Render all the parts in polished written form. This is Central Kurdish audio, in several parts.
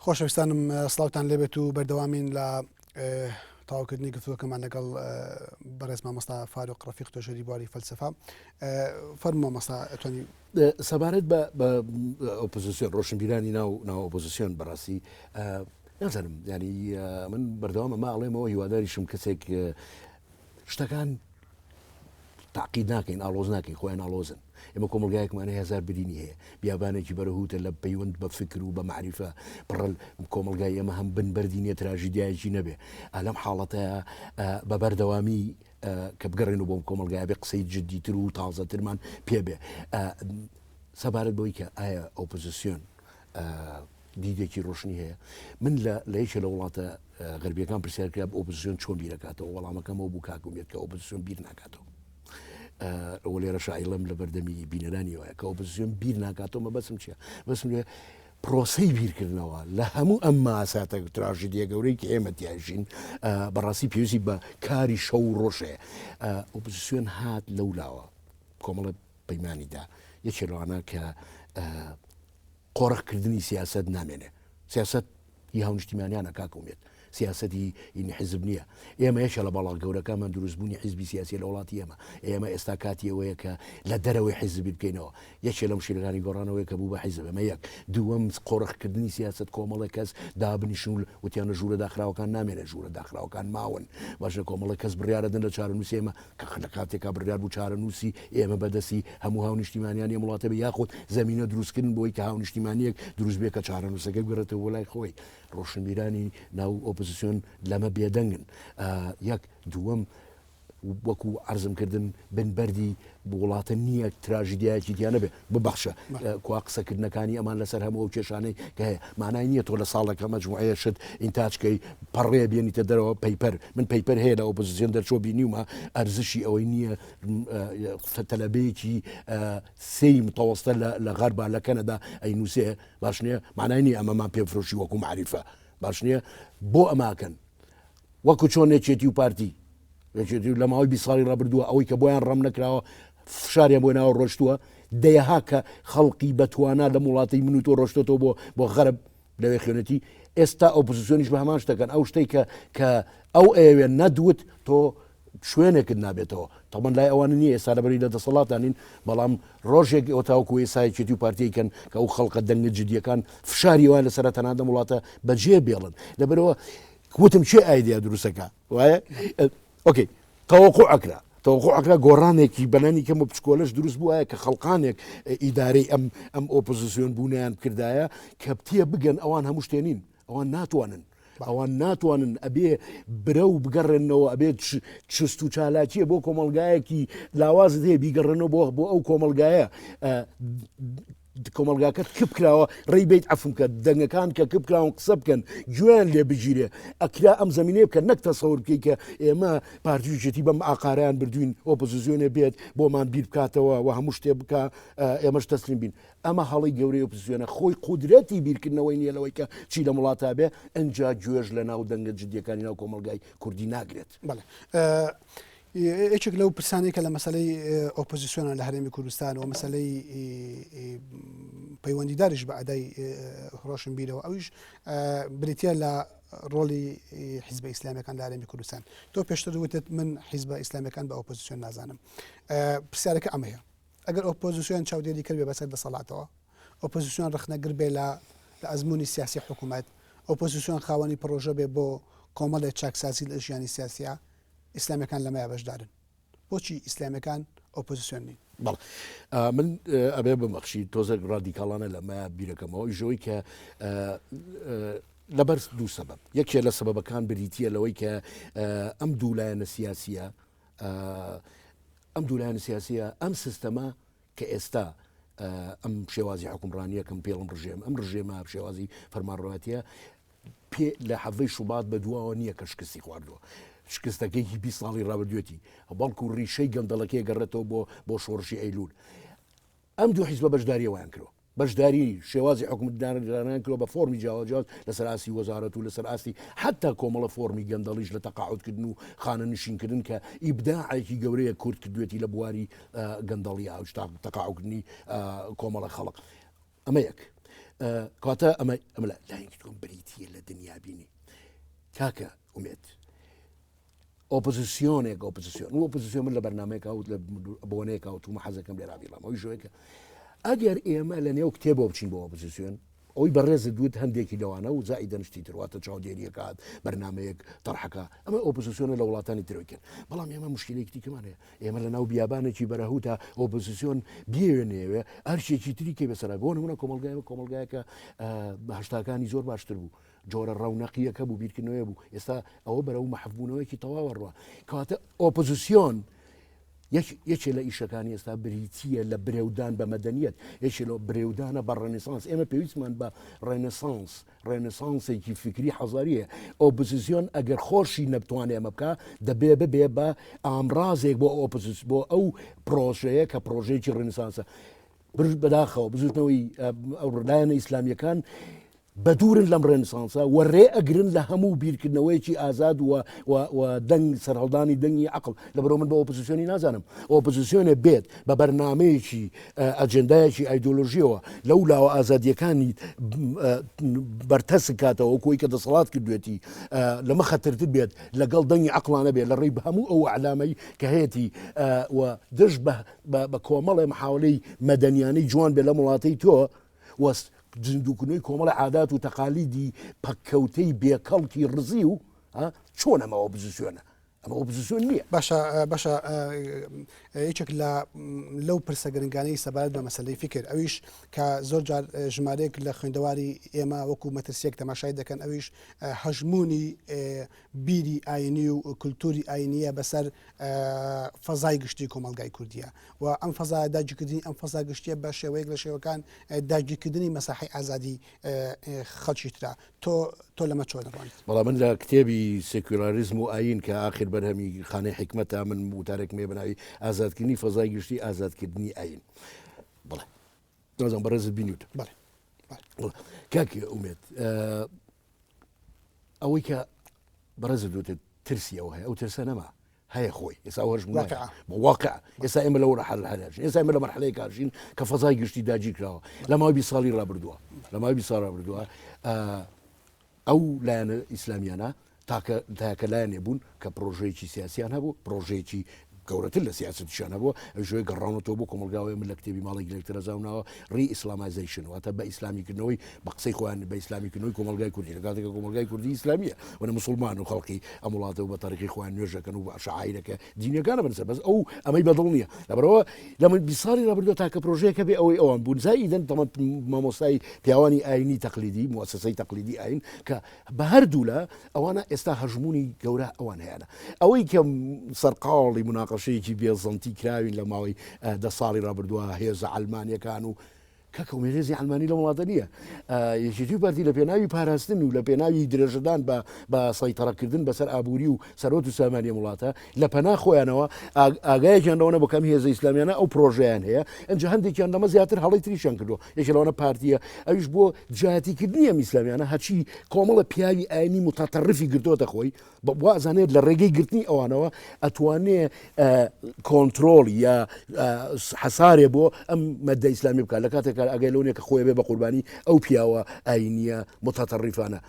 خۆشەویستانم سڵاوتان لێبێت و بەردەوامین لە تەواوکردنی گفتوگۆکەمان لەگەڵ بەڕێز مامۆستا فاروق ڕەفیق توێژەری بواری فەلسەفە. فەرموو مامۆستا ئەتوانی. سەبارەت بە ئۆپۆزیسیۆن ڕۆشنبیرانی ناو ناو ئۆپۆزیسیۆن بەڕاستی نازانم ینی من بەردەوام ئەمە ئەڵێمەوە هیواداریشم کەسێک شتەکان تاقید ناکەین ئاڵۆز ناکەین خۆیان ئاڵۆزن ئێمە کۆمەڵگایەکمان هەیە هەزار برینی هەیە بیابانێکی بەرەهوتە لە پەیوەند بە فکر و بە مەعریفە پڕە کۆمەڵگای ئێمە هەم بن بەردی نیە تراژیدیایەکی نەبێ ئا لەم حاڵەتەیا بە بەردەوامی کە بگەڕێنەوە بۆم کۆمەڵگای بێ قسەی جدیتر و تازەترمان پێ بێ سەبارەت بەوەی کە ئایا ئۆپۆزیسیۆن دیدێکی ڕۆشنی هەیە من لە لە یەکێ لە وڵاتە غەربیەکان پرسیار کرا ئۆپۆزیسیۆن چۆن بیرەکاتەوە وەڵامەکەمەوە بوو کاک ئومێد کە ئۆپۆزیسیۆن بیر ناکاتەوە ئەوە لێرەشا ئەیڵێم لە بەردەمی بینەرانی وایە کە ئۆپۆزیسیۆن بیر ناکاتەوە مەبەستم چییە مەبەستم لێ پرۆسەی بیرکردنەوە لە هەموو ئەم ماساتە تراژیدیە گەورەی کە ئێمە تیاژین بەڕاستی پێویستی بە کاری شەو و ڕۆژەیە ئۆپۆزیسیۆن هات لەولاوە کۆمەڵە پەیمانی دا یەکێ لەوانە کە قۆرخکردنی سیاسەت نامێنێ. سیاسەت هی هاونیشتیمانیانە کاک ئومێد، سیاسەت هی هی حیزب نییە. ئێمە یەکێ لە بەڵا گەورەکانمان دروستبوونی حیزبی سیاسیە لە وڵاتی ئێمە. ئێمە ئێستا کاتی ئەوەیە کە لە دەرەوەی حیزب بیر بکەینەوە. یەکێ لە مشکلەکانی گۆڕان ئەوەیە کە بوو بە حیزب. ئەمە یەک. دووەم قۆرخکردنی سیاسەت کۆمەڵێک کەس دابنیشن و وتیان لە ژوورە داخراوەکان نامێنێ. ژوورە داخراوەکان ماون. باشە کۆمەڵێک کەس بڕیارەدەن لە چارەنووسی ئێمە. کە لە کاتێکا بڕیار بوو چارەنووسی ئێمە بە دەستی هەموو هاونیشتیمانیانی ئەم وڵاتە بێ یاخود زەمینە دروستکردن بۆی کە هاونیشتیمانییەک دروست بێ کە چارەنووسەکەی بگەڕێتەوە بۆ لای خۆی. ڕۆشنبیرانی ناو ئۆپۆزیسیۆن لەمە بێدەنگن. یەک. دووەم، وەکو عەرزم کردن بن بەردی وڵاتە نییە تراژیدیایەکی تیا نەبێ. ببەخشە کوا قسەکردنەکانی ئەمان لەسەر هەموو ئەو کێشانەی کە هەیە مانای نییە تۆ لە ساڵێکە مەجموعەیە شت ئینتاج کەی پەڕەیە بێنیتە دەرەوە paper من paper هەیە لە ئۆپۆزیسیۆن دەرچووە بینیومە ئەرزشی ئەوەی نییە تەلەبەیەکی سێی متەوەستە لە غەربا لە کەنەدا ئەینووسێ باش نییە مانای نییە ئەمەمان پێ فرۆشی وەکو مەعریفە باش نییە بۆ ئەماکەن وەکو چۆن یەکێتی و پارتی یەکێتی لە ماوەی 20 ساڵی ڕابردووە ئەوەی کە بۆیان ڕەم نەکراوە فشاریان بۆ ناوە ڕۆشتووە دەیەها کە خەڵکی بەتوانا لەم وڵاتەی من و تۆ ڕۆشتۆتەوە بۆ بۆ غەرب لەوێ خوێنێتی ئێستا ئۆپۆزیسیۆنیش بە هەمان شتەکەن ئەو شتەی کە کە ئەو ئەیەوێ نەدوت تۆ شوێنێکت نابێتەوە تەبەن لای ئەوان نییە ئێستا لەبەری لە دەسەڵاتان نین بەڵام ڕۆژێک ئەو تاوەکو ئێستا یەکێتی و پارتی کەن کە ئەو خەڵکە دەنگە جدیەکان فشاری وایان لەسەرە تەنانەت ئەم وڵاتە بەجێ بێڵن لەبەرەوە وتم کێ ئایدیا دروستەکە وایە ئۆکەی تەوەقوع ئەکرا تەوەقوع ئەکرا گۆڕانێکی بەلانی کەم و بچکۆلەش دروست بووایە کە خەڵقانێک ئیدارەی ئەم ئەم ئۆپۆزیسیۆن بوونیان بکردایە کە تێ بگەن ئەوان هەموو شتێ نین ئەوان ناتوانن ئەوان ناتوانن ئەبێ برە و بگەڕێنەوە ئەبێ چست و چالاکیە بۆ کۆمەلگایەکی لاواز هەیە بیگەڕێنەوە بۆ بۆ ئەو کۆمەلگایە کۆمەڵگاکەت کپ کراوە ڕێی بیت عەفوم کە دەنگەکان کە کپ کراون قسە بکەن گوێیان لێ بگیرێ ئەکرا ئەم زەمینەیە بکەن نەک تەسەور بکەی کە ئێمە پارتی و یەکێتی بەم ئاقارەیان بردوین ئۆپۆزیسیۆنێ بێت بۆمان بیر بکاتەوە و هەموو شتێ بکا ئێمەش تەسلیم بین ئەمە هەڵەی گەورەی ئۆپۆزیسیۆنە خۆی قودرەتی بیرکردنەوەی نییە لەوەی کە چی لەم وڵاتە بێ ئنجا گوێش لە ناو دەنگە جدیەکانی ناو کۆمەڵگای کوردی ناگرێت. بەڵێ یەکێک لەو پرسانەی کە لە مەسەلەی ئۆپۆزیسیۆنە لە هەرێمی کوردستان و مەسەلەی پەیوەندیداریش بە ئەدای ڕۆشنبیرەوە ئەویش بریتە لە ڕۆڵی حیزبە ئیسلامیەکان لە هەرێمی کوردستان تۆ پێشتر وتت من حیزبە ئیسلامیەکان بە ئۆپۆزیسیۆن نازانم پرسیارەکە ئەمەیە ئەگەر ئۆپۆزیسیۆن چاودێری کرد بێ بەسەر دەسەڵاتەوە ئۆپۆزیسیۆن ڕخنەگر بێ لە لە ئەزمموی سیاسی حکوومەت ئۆپۆزیسیۆن خاوەنی پرۆژە بێ بۆ کۆمەڵێک چاکسازی لە ژیانی سیاسە ئیسلامیەکان لەمەیا بەشدارن بۆچی ئیسلامیەکان ئۆپۆزسیۆن نین؟ بەڵێ من ئەبێ بمەخشی تۆزێک ڕادیکاڵانە لەمە بیرەکەمەوە ئیژەوەی کە لەبەر دوو سەبەب یەکێ لە سەبەبەکان بریتە لەوەی کە ئەم دوو لایەنە سیاسیە ئەم دوو لایەنە سیاسیە ئەم سیستەمە کە ئێستا ئەم شێوازی حکومڕانیەکەم پێڵم ڕژێم ئەم ڕژێمە شێوازی فەرمانڕەواتیە پێ لە حەڤەی شوبات بە دواوە نییە کە شکستی خواردووە. شکستەکەی هی 20 ساڵی ڕابردوێتی، بەڵکو ڕیشەی گەندەڵەکەی گەڕێتەوە بۆ بۆ شۆڕشی ئەیلول. ئەم دوو حیزبە بەشداری ئەویان کردووە. بەشداری شێوازی حکومەتدانیان کردووە بە فۆرمی جیاواز لەسەر ئاستی وەزارەت و لەسەر ئاستی حتا کۆمەڵە فۆرمی گەندەڵیش لە تەقاعودکردن و خانەنشینکردن کە ئیبداعێکی گەورەیە کورد کردوێتی لە بواری گەندەڵی تەقاعودکردنی کۆمەڵە خەڵک. ئەمە یەک. کاتە ئەمە ئەمە لایەنکی تۆم بریتە لە دنیابینی کاکە ئومێد ئۆپۆزیسیۆنێک ئۆپۆزیسیۆن و ئۆپۆزیسیۆن من لە بەرنمەیەک وت لە بۆنەیەک وتومە حەزەکەم لێرا بیڵام ئەوی ژۆیەکە ئەگەر ئێمە لە نێو کتێبەوە بچین بۆ ئۆپۆزیسیۆن ئەوی بەڕێزت وت هەندێکی لەوانە و زائیدەن شتی تر واتە چاودێریەکات بەرنمەیەک تەرحەکە ئەمە ئۆپۆزیسیۆنە لە وڵاتانی ترۆکرد بەڵام ئێمە مشکلێکی دیکەمان هەیە ئێمە لە ناو بیابانێکی بەرەهوتا ئۆپۆزیسیۆن بیەوێ نەیەوێ ئەرکێکی تری کەی بەسەرا بۆ نمونە کۆمەڵگای ئێمە کۆمەڵگایەکە بە هەشتاکانی زۆر باشتر بوو جۆرە ڕەونەقیەکە بوو بیرکردنەوەی بوو ئێستا ئەوە بەرەو مەحفبوونەوەیەکی تەواوە ڕوە کەواتە ئۆپۆزیسیۆن یەکێ لە ئیشەکانی ئێستا بریتییە لە برێودان بە مەدەنیەت یەکێ لە برێودانە بە ڕێنسانس ئێمە پێویستمان بە ڕێنسانس ڕێنسانسێکی فیکری حەزاریە ئۆپۆزیسیۆن ئەگەر خۆشی نەبتوانێ ئەمە بکا دەبێ ببێ بە ئامرازێک بۆ ئۆپۆزیس بۆ ئەو پرۆژەیە کە پرۆژەیەکی ڕێنسانسە بەداخەوە بزوتنەوەی ئەو لایەنە ئیسلامیەکان بەدوورن لەم ڕێنسانسە و ڕێ ئەگرن لە هەموو بیرکردنەوەیەکی ئازاد و و دەنگ سەرهەڵدانی دەنگی عەقڵ لەبەرئەوە من بە ئۆپۆزیسیۆنی نازانم ئۆپۆزیسیۆنێ بێت بە بەرنامەیەکی ئەجێندایەکی ئایدۆلۆژیەوە لەو لاوە ئازادیەکانی بەرتەسک کاتەوە وەکو ئەوەی کە دەسەڵات کردوێتی لەمە خەترتر بێت لەگەڵ دەنگی عەقڵانە بێت لە ڕێی هەموو ئەو ئەعلامەی کە هەیەتی و دژ بە کۆمەڵێ محاولەی مەدەنیانەی جوان بێت لەم وڵاتەی تۆ و زیندووکردنەوەی کۆمەڵی عادات و تەقالیدی پەککەوتەی بێکەڵکی ڕزیو چۆن ئەمە ئۆپزسیۆنە؟ ئەمە ئۆپزسیۆن نییە. باشە باشە یەکێک لە لەو پرسە گرنگانەی سەبارەت بە مەسەلەی فیکر ئەویش کە زۆر جار ژمارەیەک لە خوێندەواری ئێمە وەکو مەترسیەک تەماشای دەکەن ئەویش هەژموونی بیری ئاینی و کولتوری ئاینیە بەسەر فەزای گشتی کۆمەڵگای کوردیە و ئەم فەزا داگیرکردنی ئەم فەزا گشتیە بە شێوەیەک لە شێوەکان داگیرکردنی مەساحی ئازادی خەڵکی ترە تۆ تۆ لەمە چۆن دەڕوانیت؟ بەڵام من لە کتێبی سێکولاریزم و ئایین کە ئاخر بەرهەمی خانەی حیکمەتە من وتارێکم هەیە بە ناوی ئازادکردنی فەزای گشتی ئازادکردنی ئایین بەڵێ نازانم بەڕێزت بینیوتە بەڵێ کاک ئومێد ئەوەی کە بەڕێزت وتت ترسی ئەوە هەیە ئەو ترسە نەما هەیە خۆی ئێستا ئەو هەژموونە واقعە. بە واقع ئێستا ئێمە لەو ڕەحەلە ژین ئێستا ئێمە لە مەرحەلەیەکا ژین کە فەزای گشتی داگیر کراوە لە ماوەی 20 ساڵی ڕابردووە لە ماوەی 20 ساڵ ڕابردووە ئەو لایەنە ئیسلامیانە تاکە تاکە لایەنێ بوون کە پرۆژەیەکی سیاسیان هەبوو پرۆژەیەکی گەورەتر لە سیاسەتیشان هەبووە ئەویش گەڕاونەتەوە بۆ کۆمەڵگاوەیە من لە کتێبی ماڵێک لەکترەزاوناوە re-Islamization واتە بە ئیسلامیکردنەوەی بە قسەی خۆیان بە ئیسلامیکردنەوەی کۆمەڵگای کوردی لە کاتێکا کۆمەڵگای کوردی ئیسلامیە و نە موسڵمان و خەڵکی ئەم وڵاتە و بە تەریقی خۆیان نوێژ دەکەن و بە شەعایرەکە دینیەکانە بنسە بەس ئەو ئەمەی بەدڵ نییە لەبەرەوە لە من 20 ساڵی ڕابردووە تاکە پرۆژەیەکە بێ ئەوەی ئەوان بوون زائیدەن تەمەن مامۆستای پیاوانی ئاینی تەقلیدی موسسەی تەقلیدی ئاین کە بە هەردوولا ئەوانە ئێستا هەژموونی گەورە ئەوان هەیانە. ئەوەی کە سەرقاڵی موناقەشەیەکی بێزەنتی کراوین لە ماوەی دە ساڵی ڕابردووە هێزە عەلمانیەکان و کاکە ئومێد هێزی عەلمانی لەم وڵاتە نییە. یەکێتی و پارتی لە پێناوی پاراستن و لە پێناوی درێژەدان بە بە سەیتەڕەکردن بەسەر ئابووری و سەرۆت و سامانی ئەم وڵاتە لە پەنا خۆیانەوە ئاگایەکیان لەوە نەبوو کە ئەم هێزە ئیسلامیانە ئەو پرۆژەیان هەیە ئەنجا هەندێکیان لەمە زیاتر هەڵەی تریشیان کردووە یەکێ لەوانە پارتیە ئەویش بۆ دژایەتیکردنی ئەم ئیسلامیانە هەرچی کۆمەڵە پیاوی ئاینی متەتەڕفی گرتۆتە خۆی وازانێت لە ڕێگەی گرتنی ئەوانەوە ئەتوانێ کۆنترۆڵی یا حەسارێ بۆ ئەم مەدە ئیسلامی بکات لە کاتێک ئەگەی لەونێک کە خۆی بێ بە قوربانی ئەو پیاوە ئاینیە متەتەڕیفانە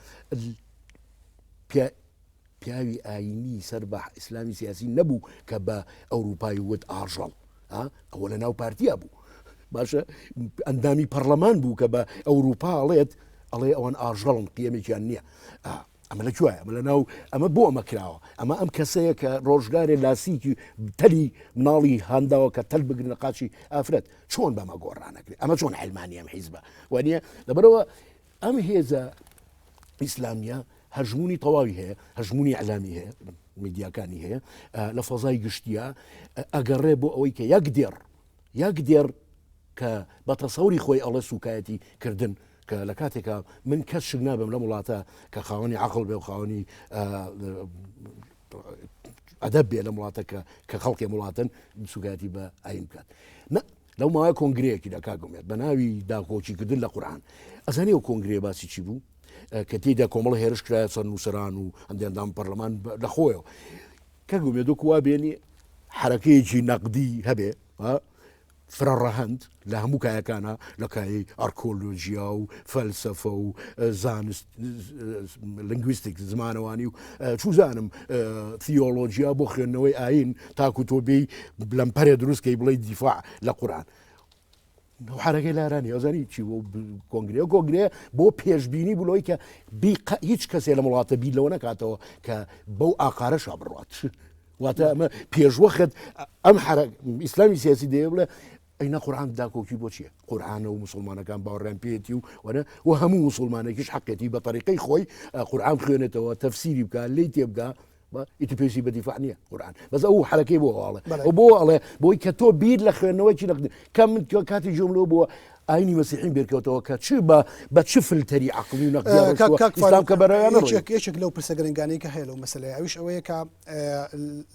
پیاوی ئاینی سەر بە ئیسلامی سیاسی نەبوو کە بە ئەوروپای وت ئاژەڵ ئەوە لە ناو پارتیا بوو باشە ئەندامی پەرلەمان بوو کە بە ئەوروپا ئەڵێت ئەڵێ ئەوان ئاژەڵن قیەمێکیان نییە ئەمە لە کوێ ئەمە لە ناو ئەمە بۆ ئەمە کراوە ئەمە ئەم کەسەیە کە ڕۆژگارێ لاسیکی تەلی مناڵی هانداوە کە تەل بگرن لە قاچی ئافرەت چۆن بەمە گۆڕانەکرێت ئەمە چۆن علمانی ئەم حیزبە وانە لەبەرەوە ئەم هێزە ئیسلامیە هەژموونی تەواوی هەیە، هەژموونی ئیعلامی هەیە، میدیاکانی هەیە، لە فەزای گشتیە ئەگەڕێ بۆ ئەوەی کە یەک دێڕ یەک دێڕ کە بە تەسەوری خۆی ئەڵێ سوکایەتی کردن کە لە کاتێکا من کەس شک نابم لەم وڵاتە کە خاوەنی عقل بێ و خاوەنی ئەدەب بێ لەم وڵاتە کە کە خەڵکی وڵاتن سوکایەتی بە ئاین بکات نە لەو ماوەیە کۆنگرەیەکی لە کاک ئومێد بە ناوی داکۆکیکردن لە قورئان ئەزانی ئەو کۆنگرەیە باسی چی بوو کە تێیدا کۆمەڵە هێرش کرایە سەر نووسەران و هەندێک ئەندام پەرلەمان لە خۆیەوە کاک ئومێد وەکو وا بێنی حرەکەیەکی نەقدی هەبێ ها؟ فرە ڕەهەند لە هەموو کایەکانە لە کایەی ئەرکۆلۆژیا و فەلسەفە و زانست linguistic زمانەوانی و چوزانم theology بۆ خوێندنەوەی ئاین تاکو تۆ بێی لەمپەرێ دروستکەی بڵێ دیفاع لە قورآن حرەکەی لارانی ئەزانی چی بۆ کۆنگرێ کۆنگرێ بۆ پێشببینی بلۆی کە هیچ کەسێ لە وڵاتە بیر لەوە نکاتەوە کە بەو ئاقارەشا بڕات واتە ئەمە پێشوەخت ئەم حرە ئیسلامی سیاسی دەیە بڵێ ئەینا قورآن داکۆکی بۆ چییە قورآانە و مسلمانەکان باوەڕیان پێێتی و وەرە و هەموو مسلمانێکیش حەقێتی بە طریقەی خۆی قورآن خوێنێتەوە تەفسیری بکە لی تێبگا ئیتر پێویستی بە دیفاع نییە قورآن بەس ئەو حرەکەی بۆ ئەڵێ ئەو بۆ ئەڵێ بۆی کە تۆ بیر لە خوێندنەوەی نەقد کە من کاتی جۆم لەوە بووە ئاینی مەسیحیم بێرکەوتەوە کە چ بە بە چ فلتەری عقلی و نەقدی ئیسلام کە بەرەوە یەکێک لەو پرسە گرنگانەی کە هەیە لەو مەسەلەیە ئەویش ئەوەیە کە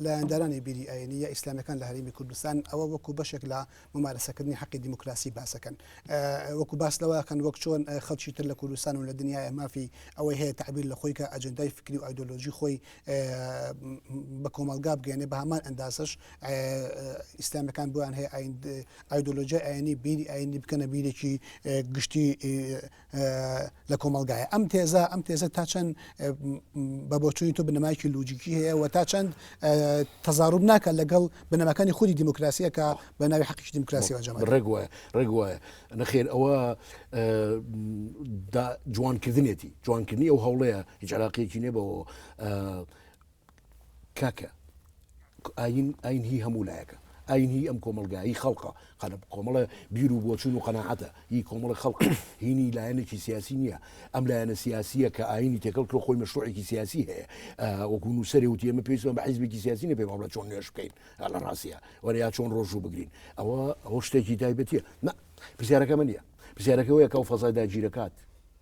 لایەندارانی بیری ئاینی یا ئیسلامەکان لە هەرێمی کوردستان ئەوە وەکو بەشێک لە ممارەسەکردنی حەقی دیموکراسی باسەکەن وەکو باس لەوەکەن وەک چۆن خەڵکی تر لە کوردستان و لە دنیای مافی ئەوەی هەیە تعبیر لە خۆی کە ئەجندای فکری و ئایدۆلۆژی خۆی بە کۆمەلگا بگەێنێ بە هەمان ئەندازش ئیسلامەکان بۆیان هەیە ئایدۆلۆژیای ئاینی بیری ئاینی بکەنە بیرێکی گشتی لە کۆمەڵگایە ئەم تێزە ئەم تێزە تا چەند بە بۆچوونی تۆ بنەمایکی لوجیکی هەیە و تا چەند تەزاروب ناکە لەگەڵ بنەماکانی خودی دیموکراسیە کە بە ناوی حەقیش دیموکراسی ئەنجام ڕێک وایە ڕێک وایە نەخێر ئەوە جوانکردنێتی جوانکردنی ئەو هەوڵەیە هیچ عراقیەکی نیە بەوە کاکە ئاین ئاین هی هەموو لایەکە ئاین هی ئەم کۆمەلگا هی خەڵقە قەلب کۆمەڵە بیر و بۆچون و قەناعەتە هی کۆمەڵە خەڵق هینی لایەنێکی سیاسی نییە ئەم لایەنە سیاسیە کە ئاینی تێکەڵ کرد خۆی مەشروعێکی سیاسی هەیە وەکو نووسەری وتی ئێمە پێویستمان بە حیزبێکی سیاسی نیە پێمان بڵێ چۆن نوێژ بکەین لە ڕاستیە وەرە یا چۆن ڕۆژوو بگرین ئەوە ئەوە شتێکی تایبەتیە نا پرسیارەکە من نییە پرسیارەکە ئەوەیە کە ئەو فەزای داگیرەکات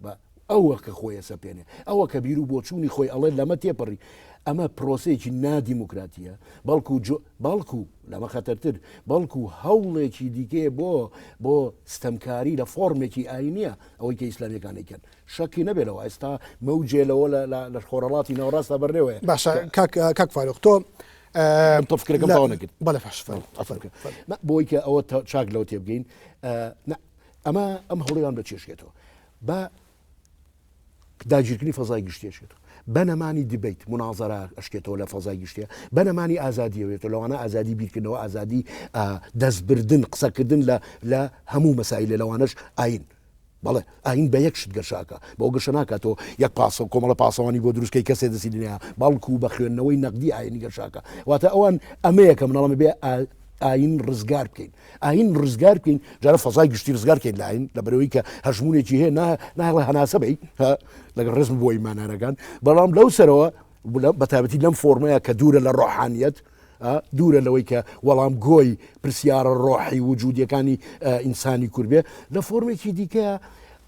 بە ئەوە کە خۆی ئەسەپێنێ ئەوە کە بیر و بۆچوونی خۆی ئەڵێ لەمە تێپەڕی ئەمە پرۆسەیەکی نادیموکراتیە بەڵکو بەڵکو لەمە خەتەرتر بەڵکو هەوڵێکی دیکەیە بۆ بۆ ستەمکاری لە فۆرمێکی ئاینیە ئەوەی کە ئیسلامیەکان ئەیکەن شەکی نەبێ لەوە ئێستا مەوجێ لەوە لە خۆرەڵاتی ناوەڕاستدا بەڕێوەیە باشە کاک کاک فاروق تۆ تۆ فکرەکەم تەواو نەکرد بەڵێ باش بۆی کە ئەوە چاک لەوە تێبگەین ئەمە ئەم هەوڵیان بە چێشکێتەوە بە داگیرکردنی فەزای گشتی ئەشکێتەوە بە نەمانی debate منازەرە ئەشکێتەوە لە فەزای گشتیە بە نەمانی ئازادیەوێتەوە لەوانە ئازادی بیرکردنەوە ئازادی دەستبردن قسەکردن لە لە هەموو مەسایلە لەوانەش ئاین بەڵێ ئاین بە یەک شت گەشاکە بۆ گەشە ناکاتەوە یەک پاسە کۆمەڵە پاسەوانی بۆ دروستکەی کەسێ دەسی دنیا بەڵکو بە خوێندنەوەی نەقدی ئاینی گەشاکە واتە ئەوان ئەمەیە کە مناڵم بێ ئاین ڕزگار بکەین ئاین ڕزگار بکەین جارە فەزای گشتی ڕزگار کەین لە ئاین لە بەرەوەی کە هەژمونێکی هەیە ناهێڵێ هەناسە بی لەگەڵ ڕێزم بۆ ئیمانارەکان بەڵام لەو سەرەوە بەتابەتی لەم فۆرمەیە کە دوورە لە ڕۆحانیەت دوورە لەوەی کە وەڵام گۆی پرسیارە ڕۆحی وجودیەکانی ئینسانی کورد بێ لە فۆرمێکی دیکە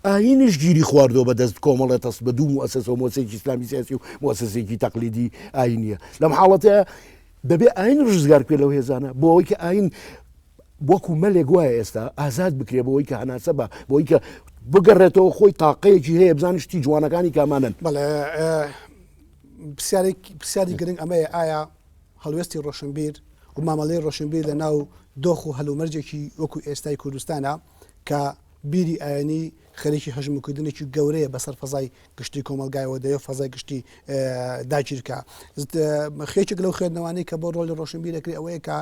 ئاینیش گیری خواردەوە بە دەست کۆمەڵێ تەس بە دوو موسسە و مۆسێکی ئیسلامی سیاسی و مؤسسێکی تەقلیدی ئاینیە لەم حاڵەتەیە دەبێ ئاین ڕزگار بکرێت لەو هێزانە بۆ ئەوەی کە ئاین وەکو مەلێک وایە ئێستا ئازاد بکرێ بۆ ئەوەی کە هەناسە بە بۆ ئەوەی کە بگەڕێتەوە خۆی تاقەیەکی هەیە بزانانی شتی جوانەکانی کامانن. بەڵێ پرسیارێک پرسیاری گرنگ ئەمەیە ئایا هەڵوێستی ڕۆشنبیر و مامەڵەی ڕۆشنبیر لە ناو دۆخ و هەلومەرجێکی وەکو ئێستای کوردستانە کە بیری ئاینی خەریکی هەژموونکردنێکی گەورەیە بەسەر فەزای گشتی کۆمەڵگایەوە دەیەوێت فەزای گشتی داگیرکا. یەکێک لەو خوێندنەوانەی کە بۆ ڕۆڵی ڕۆشنبیر ئەکرێ ئەوەیە کە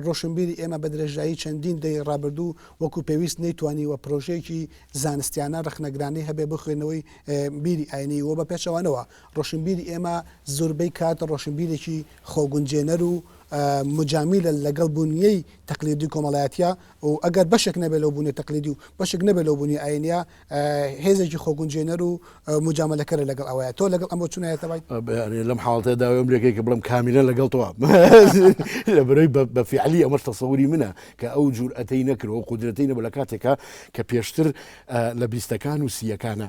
ڕۆشنبیری ئێمە بە درێژایی چەندین دەیەی ڕابردوو وەکو پێویست نەیتوانیوە پرۆژەیەکی زانستیانە ڕەخنەگرانەی هەبێ بۆ خوێندنەوەی بیری ئاینی و بە پێچەوانەوە ڕۆشنبیری ئێمە زۆربەی کات ڕۆشنبیرێکی خۆگونجێنەر و مجامیلە لەگەڵ بونیەی تەقلیدی کۆمەڵایەتیە و ئەگەر بەشێک نەبێت لەو بوونە تەقلیدی و بەشێک نەبێت لەو بوونی ئاینیە هێزێکی خۆگونجێنەر و مجامەلەکەرە لەگەڵ ئەوەیە تۆ لەگەڵ ئەم بۆچوونە تەبایت؟ لەم حاڵەتە داوای ئەم لێکەی کە بڵێم کامیلە لەگەڵ تۆ لە بەرەی بە فیعلی ئەمەش تەسەوری منە کە ئەو جورئەتەی نەکرد و قودرەتەی نەبوو لە کاتێکا کە پێشتر لە بیستەکان و سییەکانە.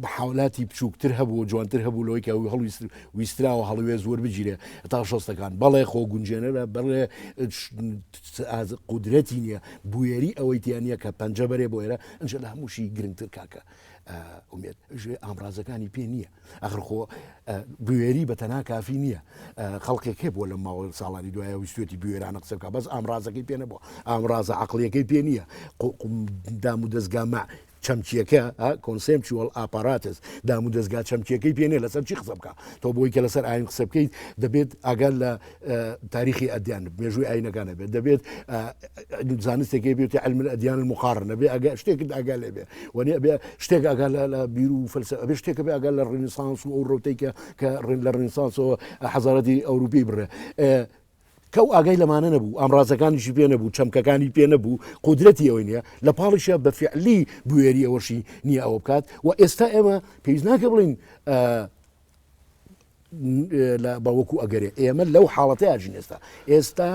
محاولاتی بچووکتر هەبوو و جوانتر هەبوو لەوەی کە هەڵویست ویستراوە هەڵوێست وەربگیرێ تا شەستەکان. بەڵێ خۆ گونجێنەرە، بەڵێ قودرەتی نییە، بوێری ئەوەی تیا نییە کە پەنجە بەرێ بۆ ئێرە. ئینجا لە هەمووشی گرنگتر کاکە ئومێد، ئامرازەکانی پێ نییە. ئەخر خۆ بوێری بە تەنها کافی نییە. خەڵکێک هەبووە لەم ماوە ساڵانی دوایە ویستوێتی بوێرانە قسە بکات، بەس ئامرازەکەی پێ نەبووە، ئامرازە عەقڵییەکەی پێ نییە. دامودەزگا چەمکییەکە، Conceptual Apparatus، دامودەزگا چەمکییەکەی پێ نییە لەسەر چی قسە بکا. تۆ بۆی کە لەسەر ئایین قسە بکەیت دەبێت ئاگات لە تاریخی ئەدیان، مێژووی ئایینەکان هەبێت، دەبێت زانستێک هەبێت پێوترێ علم الادیان المقارن، ئەبێ ئاگا شتێکت ئاگا لێ بێ وەنی ئەبێ شتێک ئاگا لە بیر و فەلسەفە ئەبێ شتێک بێ ئاگا لە ڕێنسانس و ئەو ڕەوتەی کە کە لە ڕێنسانسەوە حەزارەتی ئەوروپی بڕێ. کە ئەو ئاگای لەمانە نەبوو، ئامڕازەکانیشی پێ نەبوو، چەمکەکانی پێ نەبوو، قودرەتی ئەوەی نییە، لە پاڵیشیا بە فیعلی بوێری ئەوەشی نییە ئەوە بکات و ئێستا ئێمە پێویست ناکە بڵێین بە وەکو ئەگەرێ ئێمە لەو حاڵەتەیا ژین ئێستا ئێستا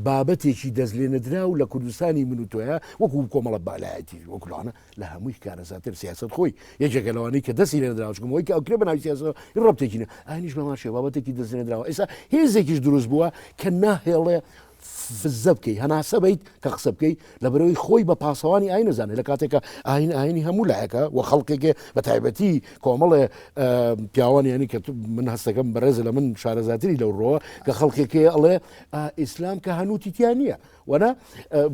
بابەتێکی دەست لێنەدراو لە کوردستانی من و تۆیە وەکو کۆمەڵە بالایەتی وەکو لەوانە لە هەمووی کارەساتر سیاسەت خۆی یەکێکە لەوانەی کە دەستی لێنەدراوە چونکە ئەوەی کە ئەکرێ بە ناوی سیاسەتەوە هیچ ڕەبتێکی نییە ئاینیش بەمان شێوە بابەتێکی دەست لێنەدراوە ئێستا هێزێکیش دروست بووە کە ناهێڵێ فزە بکەی هەناسە بیت کە قسە بکەی لە بەرەوەی خۆی بە پاسەوانی ئاین نەزانێت لە کاتێکە ئاین ئاینی هەموو لایەکە و خەڵکێکێ بە تایبەتی کۆمەڵێ پیاوان ینی کە من هەستەکەم بەڕێزە لە من شارەزاتری لەو ڕۆوە کە خەڵکێکێ ئەڵێ ئیسلام کە هەنووتی تیا نییە وەنا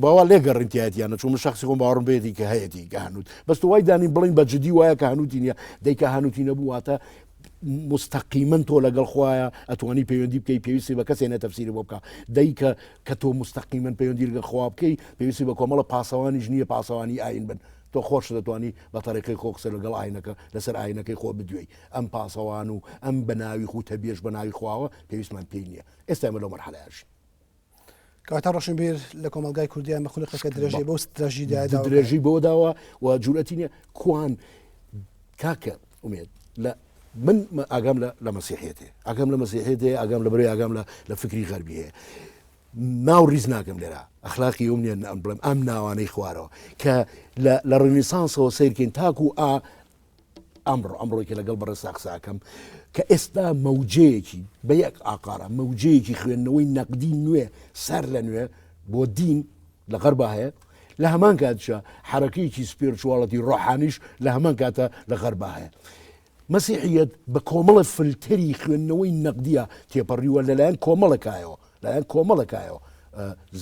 باوا لێگەڕین تایەتیانە چون من شخصی خۆم باوەڕم بێتی کە هەیەتی کە هەنووت بەس تۆ وای دانین بڵین بە جدی وایە کە هەنووتی نییە دەی کە هەنووتی نەبوو واتە مستەقیمەن تۆ لەگەڵ خوایە ئەتوانی پەیوەندی بکەی پێویستی بە کەسێ نە تەفسیری بۆ بکە دەی کە کە تۆ مستەقیمەن پەیوەندی لەگەڵ خوا بکەی پێویستی بە کۆمەڵە پاسەوانیش نییە پاسەوانی ئاین بن تۆ خۆش دەتوانی بە تەریقەی خۆ قسە لەگەڵ ئاینەکە لەسەر ئاینەکەی خۆ بدوێی ئەم پاسەوان و ئەم بەناوی خو تەبیەش بەناوی خواوە پێویستمان پێی نییە ئێستا ئێمە لەو مەرحەلەیە ژین. کەواتە ڕۆشنبیر لە کۆمەڵگای کوردیا مەخلوقێکە درێژەی بەو تراژیدیایە داوە. درێژەی بەوە داوە و جورئەتی نییە کوان کاکە ئومێد لە من ئاگام لە لە مەسیحیەت هەیە ئاگام لە مەسیحیەت هەیە ئاگام لە بەرەی ئاگام لە لە فکری غەربی هەیە ناو ڕیز ناکەم لێرە ئەخلاقی ئەوم نییە ئەم بڵێم ئەم ناوانەی خوارەوە کە لە لە ڕێنیسانسەوە سەیرکەین تاکو ئا ئەمڕۆ، ئەمڕۆی کە لەگەڵ بەڕێزتا قسە ئەکەم، کە ئێستا مەوجەیەکی، بە یەک ئاقارە، مەوجەیەکی خوێندنەوەی نەقدی نوێ، سەر لە نوێ بۆ دین لە غەربا هەیە، لە هەمان کاتیشا حەرەکەیەکی spirituality ڕۆحانیش لە هەمان کاتا لە غەربا هەیە. مەسیحییەت بە کۆمەڵە فلتەری خوێندنەوەی نەقدییا تێپەڕیوە لەلایەن کۆمەڵێکایەوە، لایەن کۆمەڵێک کایەوە،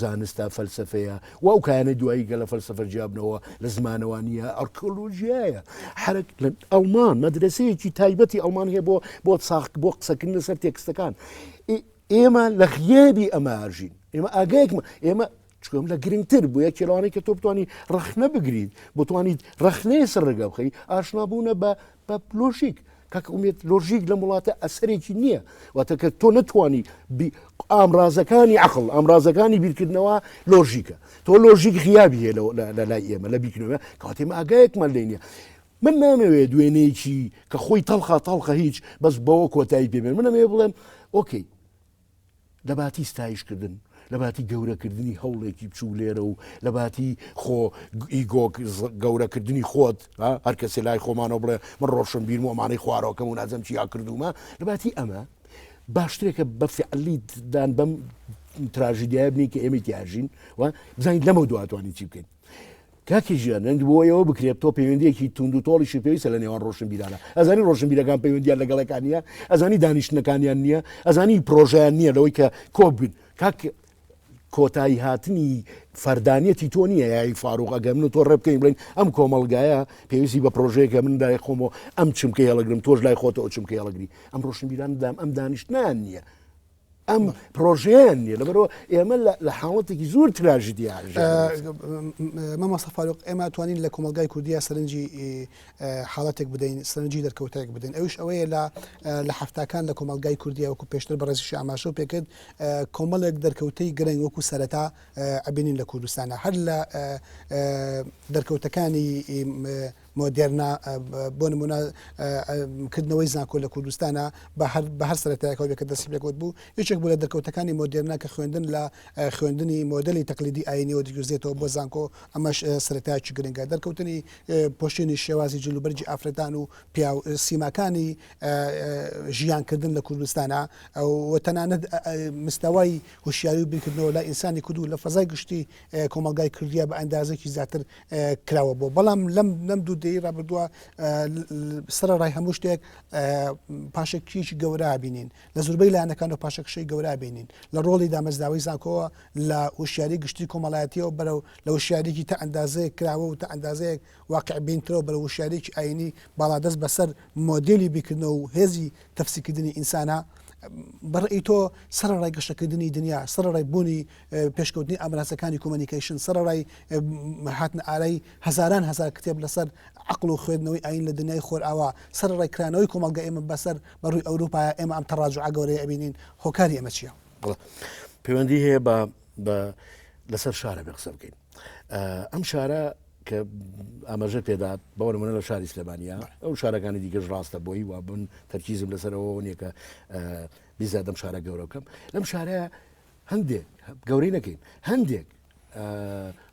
زانستە، فەلسەفەیە و ئەو کایانەی دوایی کە لە فەلسەفە جیابنەوە لە زمانەوانییە، ئەرکۆلۆژیایە. حەرەک لە ئەڵمان مەدرەسەیەکی تایبەتی ئەڵمان هەیە بۆ بۆ ساخت بۆ قسەکردن لەسەر تێکستەکان. ئێمە لە غیابی ئەمە ئەژین. ئێمە ئاگایەکمە ئێمە چکم لە گرنگتر بوو یەکێ لەوانەی کە تۆ بتوانی ڕەخنە بگریت بتوانیت ڕەخنەیە سەر ڕێگا بخەی ئاشنابوونە بە بە لۆژیک کاک ئومێد لۆژیک لەم وڵاتە ئەسەرێکی نییە واتە کە تۆ نەتوانی ئامرازەکانی عقل ئامرازەکانی بیرکردنەوە لۆژیکە تۆ لۆژیک غیابی هەیە لە لای ئێمە لە بیرکردنەوە کەواتە ئێمە ئاگایەکمان لێ نییە من نامەوێت دوێنێکی کە خۆی تەڵخە تەڵخە هیچ بەس بەوە کۆتایی پێبێن من ئەمەوێ بڵێم okay لەباتی ستایشکردن، لەباتی گەورەکردنی هەوڵێکی بچووک لێرە و لەباتی خۆ ego گەورەکردنی خۆت، هەر کەسێ لای خۆمانەوە بڵێ من ڕۆشنبیرم و ئەمانەی خوارەوەکەم و نازم چیا کردوومە، لەباتی ئەمە باشترێکە بە فعلی دان بەم تراژیدیایە بنین کە ئێمەی تیاژین و بزانین لەمە دواتوانین چی بکەین. کاکی ژیان نەنگ بۆ ئەوە بکرێت تۆ پەیوەندیەکی توند و تۆڵیشی پێویستە لە نێوان ڕۆشنبیرانە ئەزانی ڕۆشنبیرەکان پەیوەندیان لەگەڵەکان نییە ئەزانی دانیشتنەکانیان نییە ئەزانی پرۆژیان نییە لەوەی کە کۆبن کاک کۆتایی هاتنی فەردانیەتی تۆ نییە یای فاروق ئەگەر من و تۆ ڕێ بکەین بڵێن ئەم کۆمەڵگایە پێویستی بە پرۆژەیەکە من لای خۆمەوە ئەم چمکەی هەڵەگرم تۆش لای خۆتەوە چمکەی هەڵەگری ئەم ڕۆشنبیران دام ئەم دانیشتنیان نییە ئەم پرۆژەیان نییە لەبەرەوە ئێمە لە حاڵەتێکی زۆر تراژیدیا مامۆستا فاروق ئێمە توانین لە کۆمەلگای کوردیا سەرنجی حاڵەتێک بدەین سەرنجی دەرکەوتێک بدەین ئەوش ئەوەیە لە لە هەفتاکان لە کۆمەلگای کوردیا وەکو پێشتر بەڕێزیشی ئاماژە پێکرد کۆمەڵێک دەرکەوتەی گرنگ وەکو سەرەتا ئەبینین لە کوردستانە هەر لە دەرکەوتەکانی. مۆدێرنە بۆ نمونە کردنەوەی زانکۆ لە کوردستانە بە هەر بە هەر سەرەتایەکەوە بێ کە دەستی پێکەوت بوو یەکێک بوو لە دەرکەوتەکانی مۆدێرنە کە خوێندن لە خوێندنی مۆدێلی تەقلیدی ئایینیەوە دەگوێزێتەوە بۆ زانکۆ ئەمەش سەرەتایەکی گرنگە دەرکەوتنی پۆشینی شێوازی جلوبەرگی ئافرەتان و پیاو سیماکانی ژیانکردن لە کوردستانە و تەنانەت مستەوای هوشیاری و بیرکردنەوە لای ئینسانی کورد و لە فەزای گشتی کۆمەڵگای کوردیە بە ئەندازێکی زیاتر کراوە بۆ بەڵام لەم لەم دوو دەی ڕابردووە سەرەڕای هەموو شتێک پاشەکشێکی گەورە بینین لە زوربەی لایەنەکان و پاشەکشەی گەورە بینین لە ڕۆڵی دامەزراوەی زانکۆوە لە هوشیاری گشتی کۆمەڵایەتیەوە بەرەو لە هوشیاریی تا ئەندازەیەک کراوە و تا ئەندازەیەک واقع بینترەوە بەرەو هوشیاریی ئایینی باڵادەست بەسەر مۆدێلی بیرکردنەوە و هێزی تەفسیرکردنی ئینسانە. بە ڕەئی تۆ سەرەڕای گەشەکردنی دنیا، سەرەڕای بوونی پێشکەوتنی ئامرازەکانی communication، سەرەڕای هاتنە ئارای هەزاران هەزار کتێب لەسەر عەقڵ و خوێندنەوەی ئایین لە دنیای خۆرئاوا، سەرەڕای کرانەوەی کۆمەڵگای ئێمە بەسەر بە ڕووی ئەوروپایا ئێمە ئەم تەڕاجوعە گەورەیە ئەبینین، هۆکاری ئەمە چییە؟ بەڵێ پەیوەندی هەیە بە بە لەسەر شارە بێ قسە بکەین. ئەم شارە کە ئاماژە پێدا بۆ نمونە لە شاری سلێمانیا ئەو شارەکانی دیکەش ڕاستە بۆی وا بن تەرکیزم لەسەرەوە نییە کە بیزادەم شارە گەورە بکەم لەم شارە هەندێک گەورەی نەکەین هەندێک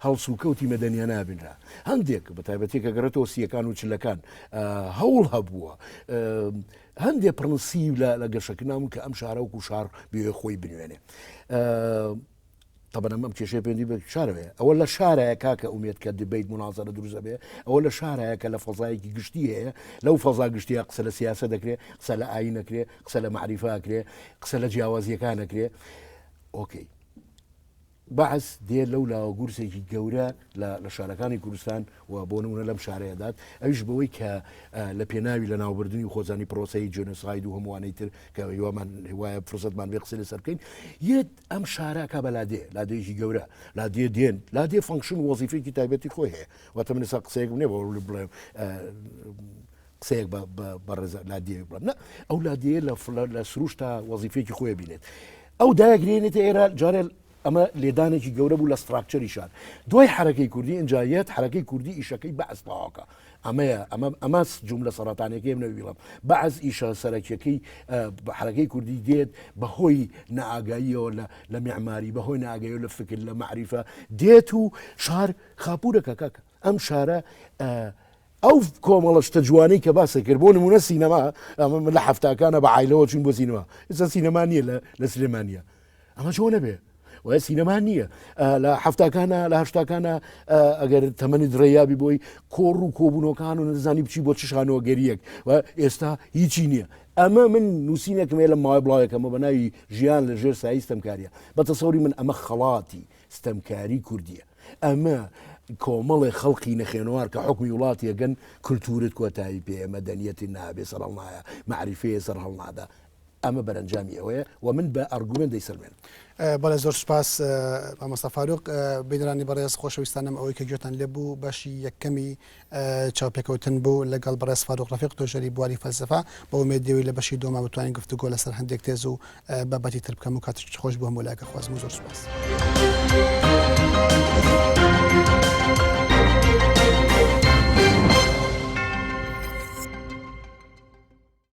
هەڵسوکەوتی مەدەنیە نابینرا هەندێک بە تایبەتی کە گەڕێتەوە سیەکان و چلەکان هەوڵ هەبووە هەندێک پرنسی لە گەشەکردنام کە ئەم شارە وەکو شار بێ خۆی بنوێنێ تەبەن ئەم کێشەیە پەیوەندی بە شارەوە هەیە ئەوە لە شارایە کاکە ئومێد کە debate مونازەرە دروست ئەبێ ئەوە لە شارایە کە لە فەزایەکی گشتی هەیە لەو فەزا گشتیە قسە لە سیاسە دەکرێ قسە لە ئایین ئەکرێ قسە لە مەعریفە ئەکرێ قسە لە جیاوازیەکان ئەکرێ okay بەعس دێ لەو لاوە گورسێکی گەورە لە شارەکانی کوردستان و بۆ نمونە لەم شارەیە دات ئەویش بەوەی کە لە پێناوی لە ناوبردنی خۆزانی پرۆسەی جێنۆساید و هەمووانەی تر کە هیوامان هیوایە فرسەتمان بێ قسە لەسەر بکەین یەت ئەم شارە ئەکا بە لادێ، لادێیەکی گەورە، لادێ دێن، لادێ function و وەزیفەیەکی تایبەتی خۆی هەیە، واتە من ئێستا قسەیەکم نییە بۆ بڵێم قسەیەک بە ڕێز لادێ بڵێم، نا ئەو لادێیە لە سروشتا وەزیفەیەکی خۆی بینێت. ئەو دایگرێنێتە ئێرە جارێ ئەمە لێدانێکی گەورە بوو لە structure ی شار. دوای حرەکەی کوردی ئینجا یەت حرەکەی کوردی ئیشەکەی بەعس تەواوکە. ئەمەیە ئەمە ئەمە جوملە سەڕەتانیەکەی منە بیڵێم بەعس ئیشە سەرەکیەکەی حرەکەی کوردی دێت بەهۆی نائاگاییەوە لە لە معماری بەهۆی ناگەیەوە لە فکر لە معریفە دێت و شار خاپورەکە کاکە ئەم شارە ئەو کۆمەڵە شتە جوانەی کە باسە کرد بۆ نمونە سینەما ئەمە لە هەفتاکانە بە عیلەوە چوین بۆ سینەما ئێستا سینەما نییە لە سلێمانە ئەمە چۆنە بێ وایە سینەما نییە لە هەفتاکانە لە هەشتاکانە ئەگەر تەمەنی دڕێیابی بۆی کۆڕ و کۆبوونەکان و نەزانی بچی بۆ چ شانۆگەریەک و ئێستا هیچی نییە ئەمە من نووسینێکم لە ماوەی بڵاوێکەمە بە ناوی ژیان لە ژێر سایی ستەمکاریە بە تەسەوری من ئەمە خەڵاتی ستەمکاری کوردیە ئەمە کۆمەڵێ خەڵقی نەخێنەوار کە حکمی وڵاتیەگەن کولتورت کۆتایی پێ مەدەنیەتی نابێ سەرهەڵنایە معریفەیە سەرهەڵنادا ئەمە بەرەنجامی ئەوەیە و من بە ئەرگومێنت دەیسەلمێنم. بەڵێ زۆر سوپاس مامۆستا فاروق. بینەرانی بەڕێز خۆشەویستانم ئەوەی کە گوێتان لێ بوو بەشی یەکەمی چاوپێکەوتن بوو لەگەڵ بەڕێز فاروق ڕەفیق توێژەری بواری فەلسەفە بە ئومێدی لە بەشی دووەما بتوانین گفتوگۆ لەسەر هەندێک تێز و بابەتی تر بکەم و کاتێکی خۆش بۆ هەموو لایەک ئەخوازم و زۆر سوپاس.